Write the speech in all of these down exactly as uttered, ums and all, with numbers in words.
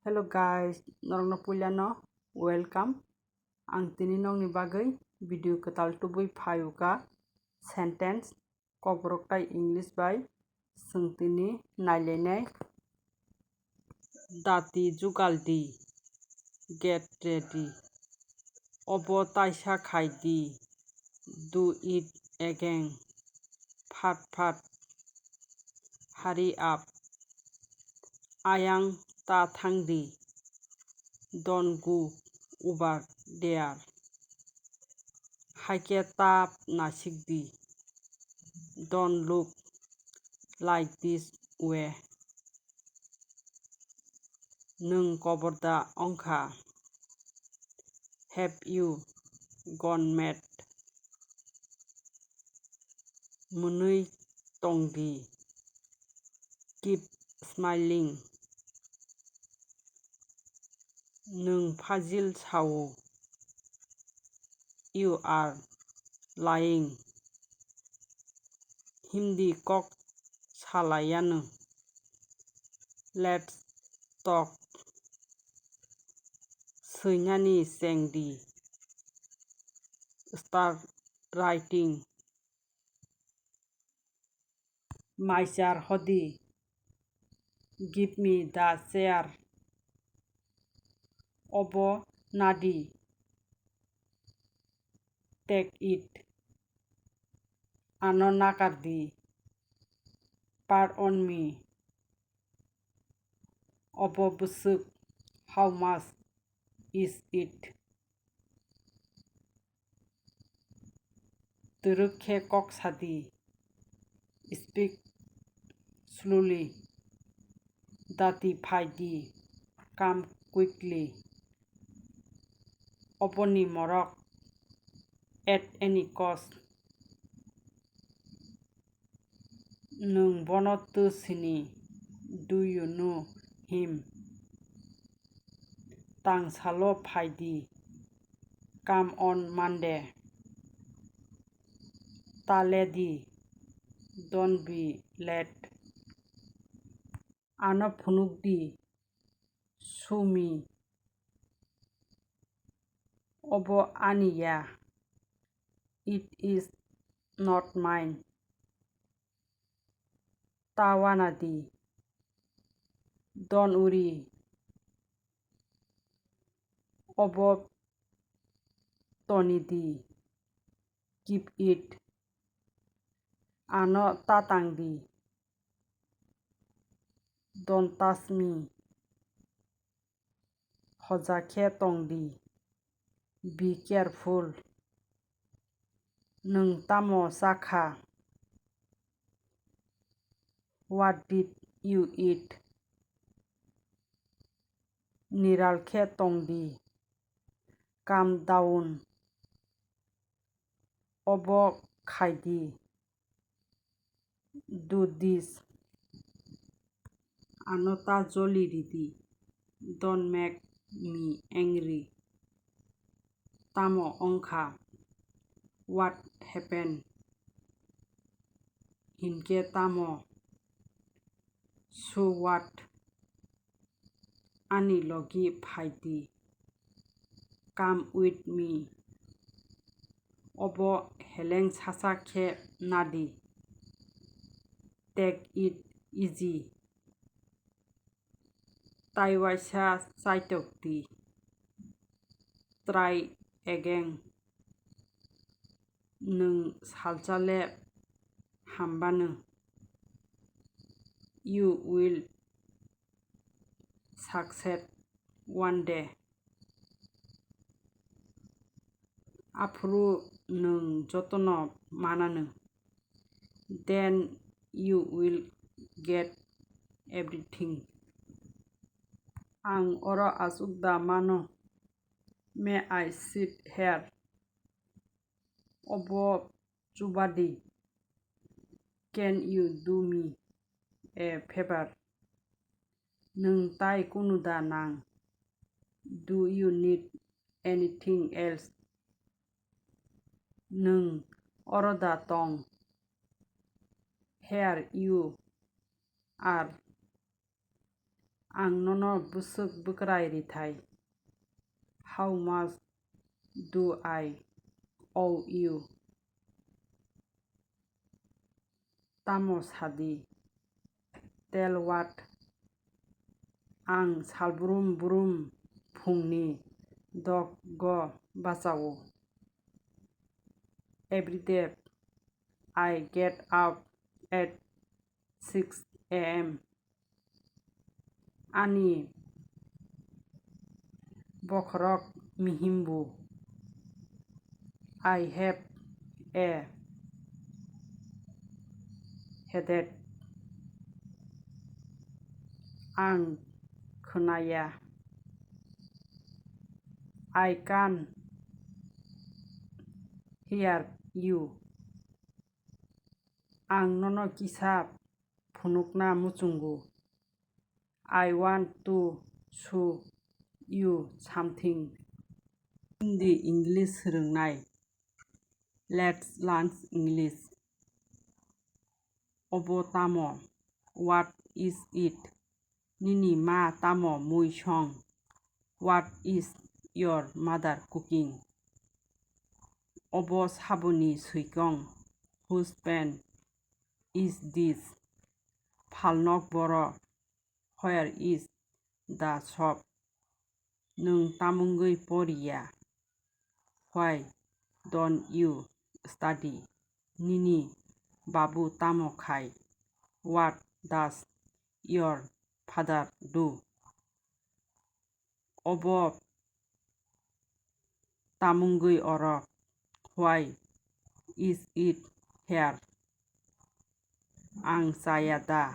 Hello guys, norokno puilano welcome. Ang tini nokni bagwi video kwtal tubui phai uka sentence Kokborok tai English bai swng tini nailainai. Dati jugal di, get ready. Obo taisa khai di, do it again. Phat phat, hurry up. Ayang ta thang di, don't go over there. Haikhe ta nasik di, don't look like this way. Nwng kobor da wngkha? Have you gone mad? Mwnwi tong di, keep smiling. Nwng phajil sao, you are lying. Hindi kok salaiyanw, let's talk. Swinani cheng di, start writing. Maichar hodi, give me the chair. Obo nadi, take it. Ano nakar di, pardon me. Obo bwswk, how much is it? Twrwk khe kok sa di, speak slowly. Dati phai di, come quickly. Oboni morok, at any cost. Nwng bono twi sini, do you know him? Tang salo phai di, come on Monday. Ta le di, don't be late. Ano phunuk di, sue me. Obo ani ya, it is not mine. Ta wana di, don't worry. Obo toni di, keep it. Ano ta tang di, don't touch me. Hoja khe tong di, be careful. Nwng tamo cha kha? What did you eat? Niral khe tong di, calm down. Obo khai di, do this. Ano ta joli ridi, don't make me angry. Tamo wngkha? What happened? Hinkhe tamo? So what? Ani logi phai di, come with me. Obo heleng sacha khe nadi, take it easy. Tai waisa chaitok di, try again. Nwng salsa le hambano, you will succeed one day. Aphuru nwng jotono manano, then you will get everything. Ang oro achuk da mano, may I sit here? Obo chuba di, can you do me a favor? Nwng tai kunu da nang? Do you need anything else? Nwng oro da tong? Here you are. Ang nono bwswk bwkrai rithai? How much do I owe you? Tamo sadi? Tell what? Ang salbrum brum phungni dokgo bachao. Every day I get up at six a m. Ani bokhorok mihimbu. I have a headache. Ang khwnaya. I can't hear you. Ang nono kisa phunukna muchungo. I want to show you something. Hindi English swrwngnai. Let's learn English. Obo tamo? What is it? Nini ma tamo mui song? What is your mother cooking? Obo saboni swikong? Whose pen is this? Phalnok boro? Where is the shop? Nwng tamungwi poriya? Why don't you study? Nini babu tamo khai? What does your father do? Obo tamungwi oro? Why is it here? Ang chaya da?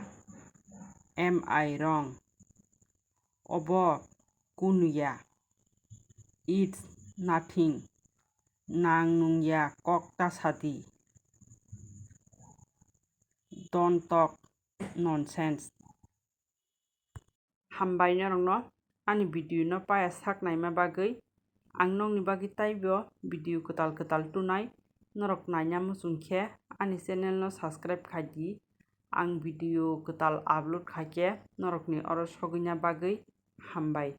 Am I wrong? Obo kunuya? It's nothing. Nang nungya kok ta sadi. Don't talk nonsense. Hambai norokno ani video no paya sak naima bagwi. Ang nokni bagwi taibo video kwtal kwtal tunai. Norok naina muchung khe ani channel no subscribe khai di. Ang video kwtal upload khai khe norokni oro sogwina bagwi hambai.